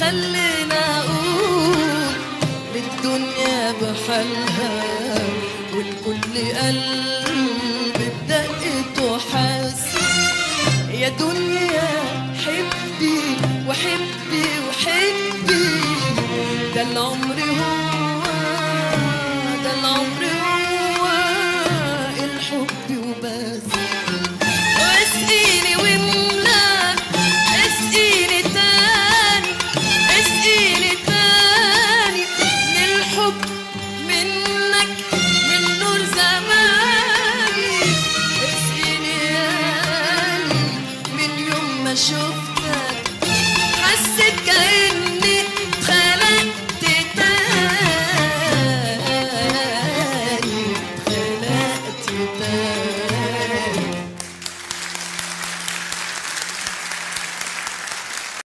خلينا اقول للدنيا بحالها، والكل قلب بدقته حاس. يا دنيا حبي وحبي وحبي، ده العمر هو.